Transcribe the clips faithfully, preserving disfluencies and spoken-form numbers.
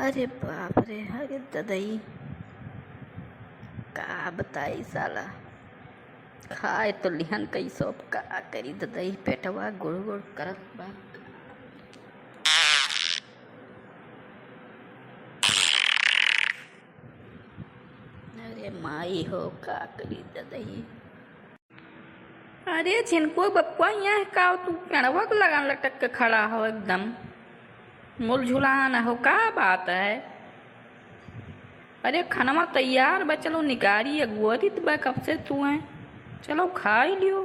अरे बाप रे, अरे ददई, का बताई साला, खाए तो लिहन कैसो, अब का करी ददई, पेटवा गुड़ गुड़ करत बा। अरे माई हो, का करी ददई। अरे झिनकू बप्पा, यहाँ का तू पेड़वा के लगान लटक के खड़ा हो एकदम? मुलझुलान हो, का बात है? अरे खनवा तैयार बा, चलो निकारी अगुअरित बा कब से तू है, चलो खाई लियो।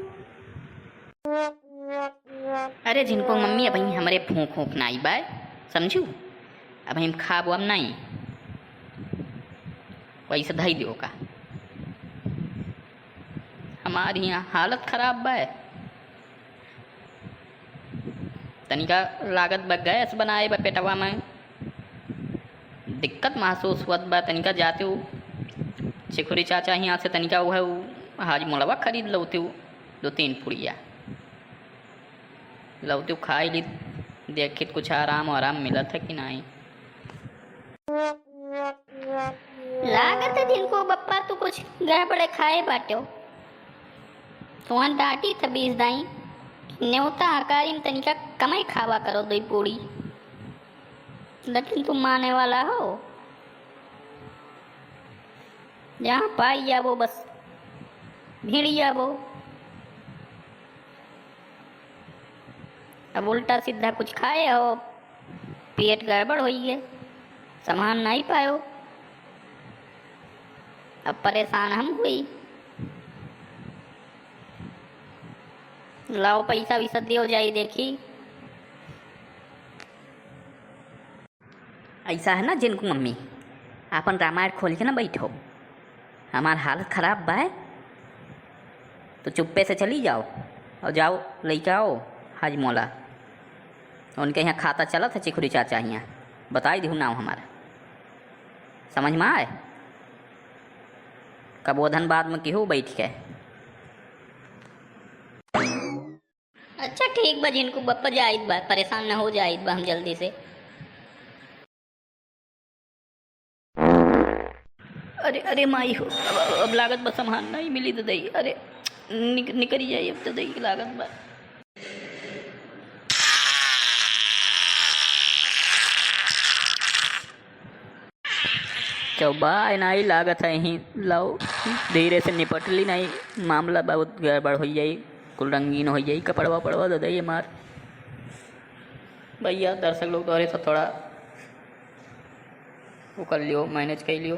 अरे झिनकू मम्मी, अबहीं हमरे फूंक फूंक नाई बा, समझू? अबहीं हम खाबो अब नाई, वैसे धई दियो का। हमार हियाँ हालत खराब बा, तनिका लागत बा गैस बनाए बा पेटवा में, दिक्कत महसूस होत बा। तनिका जाते उ चिखुरी चाचा हियाँ से तनिका उहे उ हाजमोलवा खरीद लौते उ दो तीन पुड़िया लौते उ खाई ली, देखित कुछ आराम आराम मिलत है कि नाई। लागत है झिनकू बप्पा तू कुछ गड़बड़े खाए बाट्यो। तुहन डांटी त बीस दाई, नेवता हकारी में तनिका कमाई खावा करो दुई पूड़ी, लेकिन तू माने वाला हो, जहाँ पाई जाबो बस भिड़ी जाबो। अब उल्टा सीधा कुछ खाए हो, पेट गड़बड़ होई है, सामान नहीं पायो, अब परेशान हम हुई। लाओ पैसा वैसा दियो जाई देखी। ऐसा है ना झिनकू मम्मी, आपन रामायण खोल के ना बैठो, हमार हालत खराब बा, तो चुप्पे से चली जाओ और जाओ लेके आओ हाजमोला। उनके यहाँ खाता चलत है चिखुरी चाचा हियाँ, बताई दिहू नाव हमारा, समझ में आए? कबो धनबाद में केहू बैठ के। अच्छा ठीक बा, झिनकू बप्पा जाइत बा, परेशान न हो जाइत बा हम जल्दी से। अरे, अरे माई हो, अब, अब लागत बा सामान नहीं मिली ददई। अरे निक-, निकरी जाई अब ददई, लागत बा। चौबाय नाई लागत है ही, लाओ धीरे से निपट ली, नाई मामला बहुत गड़बड़ हो जाई, कुल रंगीन हो जाई, कपड़वा पड़वा दे दे मार। भैया दर्शक लोग तोहरे से थोड़ा वो कर लियो, मैनेज कर लियो।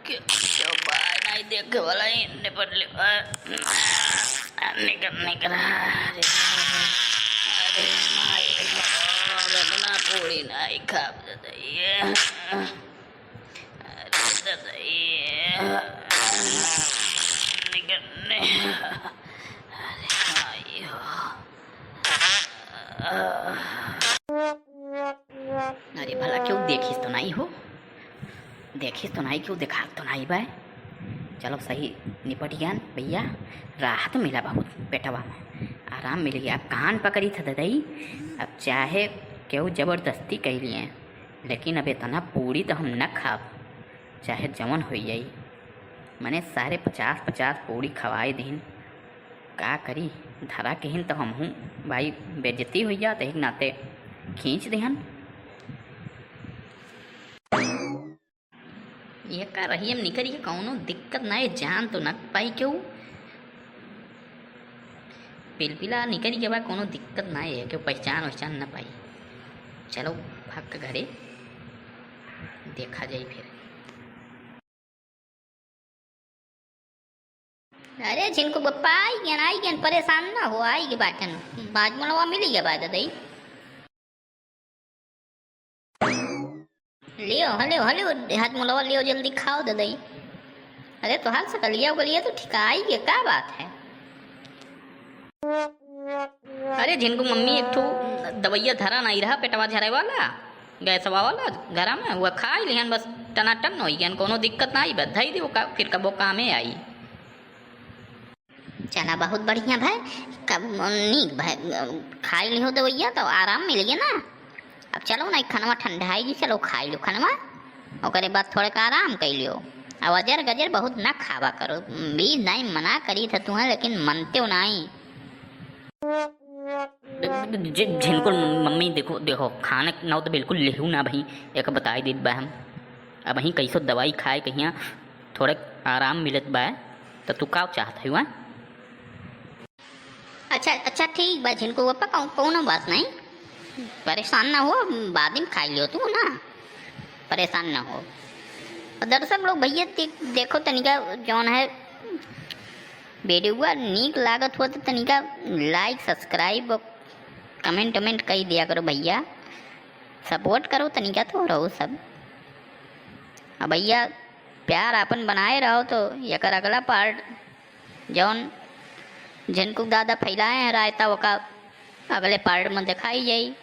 क्यों, क्यों बाय नाई देखे वाला ही निपट ले। आ, आ, निकल, निकल। अरे, अरे माई, अब इतना पूरी नाई खाब ददई। अरे ददई। निकल, निकल। अरे माई हो। अरे भला केहू देखिस तो नाई हो, देखिस तो नाई, केहू देखात तो नाई बा। चलो सही निपट गयान भैया, राहत मिला बहुत पेटवा में, आराम मिल गया। अब कान पकड़ी था ददई, अब चाहे केहू जबरदस्ती कइ लिए, लेकिन अब इतना पूड़ी तो हम न खाब, चाहे जवन होइ जाई। मने सारे पचास पचास पूड़ी खवाए दिन, का करी, धरा किहिन तो हमहूँ भाई बेइज्जती होइ जात, एक नाते खींच दिहन। ये का रही, हम निकरी के कौनो दिक्कत ना है, जान तो न पाई केहू। पिलपिला निकरी के बा, कौनो दिक्कत ना है, केहू पहचान वहचान न पाई। चलो भाग के घरे, देखा जाई फिर। अरे झिनकू बप्पा आई गन, आई गन, परेशान ना हो, आई गे बाटन। हाजमोलवा मिली गया बा ददई। लियो, हलियो, हलियो, हाजमोलवा लियो, जल्दी खाओ ददई। अरे तोहार सकलिया उगलिया तो ठिकाई गे, का बात है? अरे झिनकू मम्मी, एक ठो दवैया धरा नाई रहा पेटवा झरे वाला, गैसवा वाला घरा में, वह खाई लिहन, बस टनाटन होइ गयन, कौनो दिक्कत नाई बा, धई दियो का, फिर कबो कामे आई। चला बहुत बढ़िया भाई, कब नीक भाई, खाई लिहो दवैया तो आराम मिल गया ना। अब चलो ना, खनवा ठंडाई जी, चलो खाई लो खनवा, ओकरे बाद थोड़े का आराम कर लियो। अब अजर गजर बहुत ना खावा करो, बीस दाई मना करी था तुम्हें, लेकिन मनते हो नाई। जे-, झिनकुर मम्मी, देखो, देखो, खाने ना हो तो बिल्कुल लेहू ना भाई, एक बताई देत बा हम। अब वहीं कैसो दवाई खाए कहिया थोड़े आराम मिलत बा, तो तू का चाहत है? अच्छा, अच्छा, ठीक बा झिनकू पापा, कौ-, कौनो बात नहीं, परेशान ना हो, बाद में खाई लियो तू ना, परेशान ना हो। और दर्शक लोग, भैया दे-, देखो तनिका जौन है वीडियो नीक लागत हो तो तनिका like, subscribe, comment, comment कर दिया करो भैया, support करो तनिका तो रहो सब। अब भैया प्यार अपन बनाए रहो तो एकर अगला part जौन झिनकू दादा फैलाए हैं रायता, ओका अगले part में दिखाई जाई।